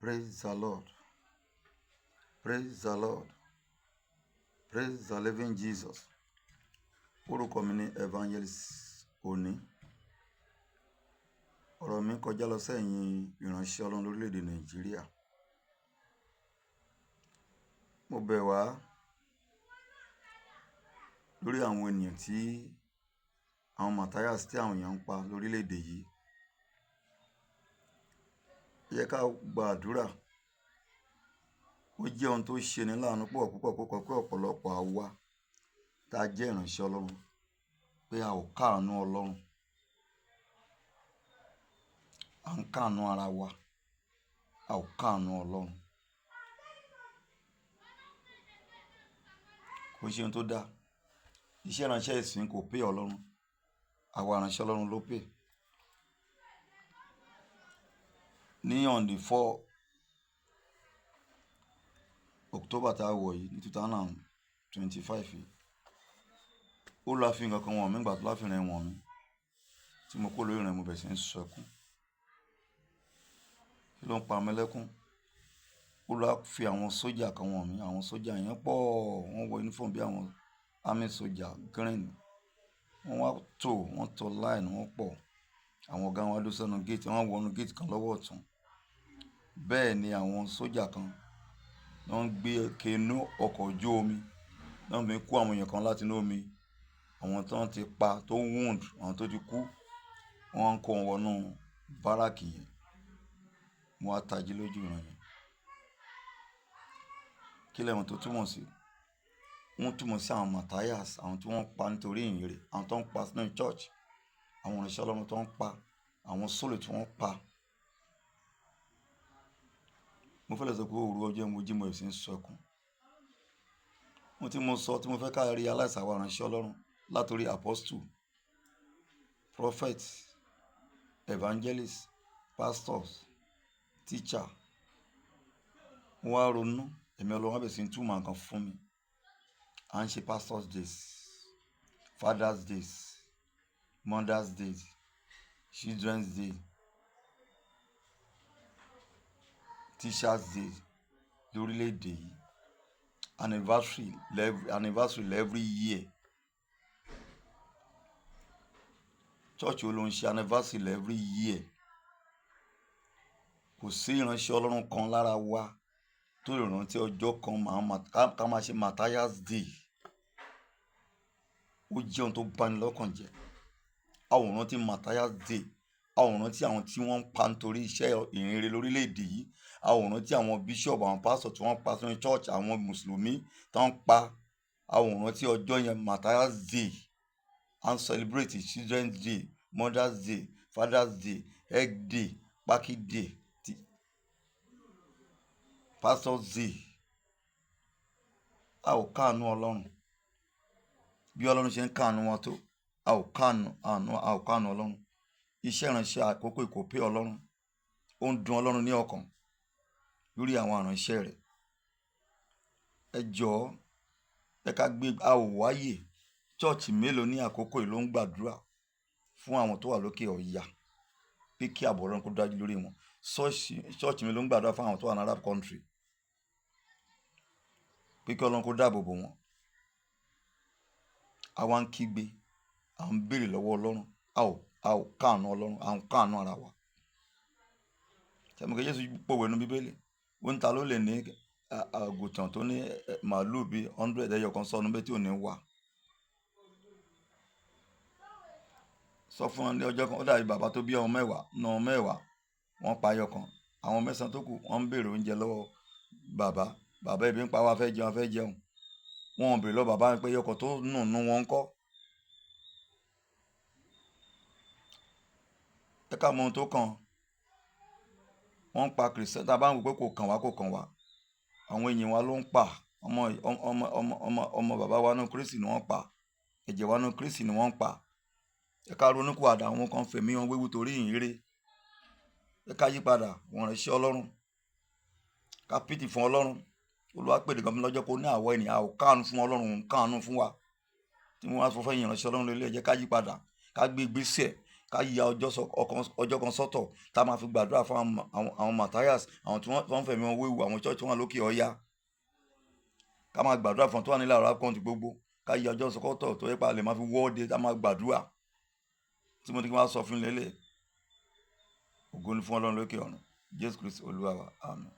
Praise the Lord. Praise the Lord. Praise the living Jesus. Orúkọ mi ni Evangelist Òní. Ọ̀rọ̀ mi kọjá lọ sẹ́yìn ìránṣẹ́ Ọlọ́run lórílẹ̀‐èdè Nàìjíríà. Mo bẹ̀ wá lórí àwọn ènìyàn tí àwọn Matthias tí àwọn èèyàn ń pa lórílẹ̀‐èdè yìí. Ẹ jẹ́ ká gba àdúrà. Ó jẹ́ ohun tó ṣe ni láàánú púpọ̀ púpọ̀ púpọ̀ pé ọ̀pọ̀lọpọ̀ àwa tá a jẹ́ ìránṣẹ́ Ọlọ́run pé a ò káàánú Ọlọ́run. À ń káàánú ara wa, a ò káàánú Ọlọ́run. Kò ṣe ohun tó dáa. Iṣẹ́ ìránṣẹ́ ìsìn kò pé Ọlọ́run. Àwa ìránṣẹ́ Ọlọ́run ló pè. Ní on the 4 October tá a wọ̀ yìí ní 2025 yìí, ó lọ fi nǹkan kan wọ̀n mí nígbà tó láfi rìn wọ̀n mí. Tí mo kó lórí ìrìn mo bẹ̀rẹ̀ sí ń sọkún. Kí ló ń pa mí lẹ́kún? Ó lọ fi àwọn sójà kan wọ̀n mí. Àwọn sójà yẹn pọ̀, wọ́n wọ uniform bí àwọn army sójà green. Wọ́n wá tò, wọ́n tò line, wọ́n pọ̀. Àwọn ọ̀gá wọn dúró sẹ́nu gate, wọ́n wọ inú gate kan lọ́wọ́ ọ̀tún. Bẹ́ẹ̀ ni àwọn sójà kan wọ́n ń gbé canoe ọkọ̀ ojú omi. Wọ́n fi ń kó àwọn èèyàn kan láti inú omi. Àwọn tó ń ti pa, tó wound, àwọn tó ti kú, wọ́n ń kó wọn wọnú báràkì yẹn. Mo wá tají lójú ìran yẹn. Kí lẹ mọ̀ tó túmọ̀ sí? Wọ́n túmọ̀ sí àwọn Matthias, àwọn tí wọ́n pa nítorí ìyìnrere, àwọn tó ń pa sínú church, àwọn ìránṣẹ́ Ọlọ́run tó ń pa, àwọn sóòlù tí wọ́n pa. Mo fẹ́ lè sọ pé òru ọjọ́ mo jí mo sì ń sọkún. Ohun tí mo sọ tí mo fẹ́ ká realize àwa ìránṣẹ́ Ọlọ́run látorí apostle, prophet, evangelist, pastors, teacher. Mo wá ronú, ẹ̀mí Ọlọ́run wá bẹ̀rẹ̀ sí ń túmọ̀ nǹkan fún mi. À ń ṣe pastors days, fathers days, mothers days, children's day, teachers day lórílẹ̀ èdè yìí. Anniversary anniversary every year. Church wo ló ń ṣe anniversary every year? Kò sí ìránṣẹ́ Ọlọ́run kan lára wa tó lè rántí ọjọ́ kan ká máa ṣe Matthias day. Ó jẹ́ ohun tó bani lọ́kàn jẹ́. A ò rántí Matthias day. A ò rántí àwọn tí wọ́n ń pa nítorí iṣẹ́ ìyìnrere lórílẹ̀ èdè yìí. A ò rántí àwọn bishop, àwọn pastor tí wọ́n pa sínú church, àwọn Mùsùlùmí tó ń pa. A ò rántí ọjọ́ yẹn, Matthias day. À ń celebrate Children's Day, Mother's Day, Father's Day, Egg Day, Paki Day, Pastor's Day. A ò káàánú Ọlọ́run. Bí Ọlọ́run ṣe ń káàánú wọn tó, a ò káàánú, àánú, a ò káàánú Ọlọ́run. Iṣẹ́ ìránṣẹ́ àkókò kò pé Ọlọ́run. Ó ń dùn Ọlọ́run ní ọkàn lórí àwọn ìránṣẹ́ rẹ̀. Ẹ jọ̀ọ́, ẹ ká gbé, a ò wáyè. Church mélòó ní àkókò yìí ló ń gbàdúrà fún àwọn tó wà lókè ọ̀yà pé kí ààbò Ọlọ́run kó dájú lórí wọn. Church mélòó ló ń gbàdúrà fún àwọn tó wà ní Arab country pé kí Ọlọ́run kó dáàbò bò wọ́n. Àwa ń kígbe, à ń béèrè lọ́wọ́ Ọlọ́run, a ò káàánú Ọlọ́run, à ń káàánú ara wa. Ṣé mo kí Jésù pòwe nínú Bíbélì? Ó ní ta ló lè ní àgùntàn tó ní màlúù bí 100 ẹyọ kan sọnù bẹ́ẹ̀ tí ò ní wà. Sọ fún wọn ní ọjọ́ kan, ó dàbí bàbá tó bí ọmọ mẹ́wàá, nínú ọmọ mẹ́wàá, wọ́n pa ẹyọ kan. Àwọn mẹ́sàn-án tó kù, wọ́n ń béèrè oúnjẹ lọ́wọ́ bàbá. Bàbá ebi ń pa wá, fẹ́ jẹun, a fẹ́ jẹun. Wọ́n ò béèrè lọ́wọ́ bàbá pé ẹyọ kan tó nù nú wọn ńkọ́. Ẹ ká mọ ohun tó kàn. Wọ́n ń pa Kristẹni, tí a bá ń wò pé kò kàn wá, kò kàn wá. Àwọn èèyàn wa ló ń pa. Ọmọ, ọmọ, ọmọ, ọmọ, ọmọ bàbá wa nínú Kristi ni wọ́n pa. Ẹ̀jẹ̀ wa nínú Kristi ni wọ́n ń pa. Ẹ ká ronú pìwàdà, àwọn kan fẹ̀mí wọn wéwu torí ìyìnrere. Ẹ ká yípadà, wọ́n ránṣẹ́ Ọlọ́run. Ká pity fún Ọlọ́run. Olúwa pèdè kan fún mi lọ́jọ́ kó ní àwọ̀ ènìyàn, a ò káàánú fún Ọlọ́run, òun káàánú fún wa. Tí wọ́n bá sọ fún ẹ̀yin ìránṣẹ́ Ọlọ́run lélẹ̀, ẹ jẹ́ ká yípadà, ká gbé ìgbésẹ̀, Ká ya ọjọ́ kan sọ́tọ̀ tá a máa fi gbàdúrà fún àwọn Matthias, àwọn tí wọ́n fẹ̀mí wọn wéwu, àwọn church wọn lókè ọya. Ká máa gbàdúrà fún tó wà nílẹ̀ Arab country gbogbo. Ká ya ọjọ́ sọ́tọ̀ tó yẹ pé a lè máa fi wọ́ọ̀dẹ tá a máa gbàdúrà. Tí mo ní kí n wá sọ fún lélẹ̀. Ògo ni fún Ọlọ́run lókè ọ̀run. Jésù Kristi Olúwa wa. Àmín.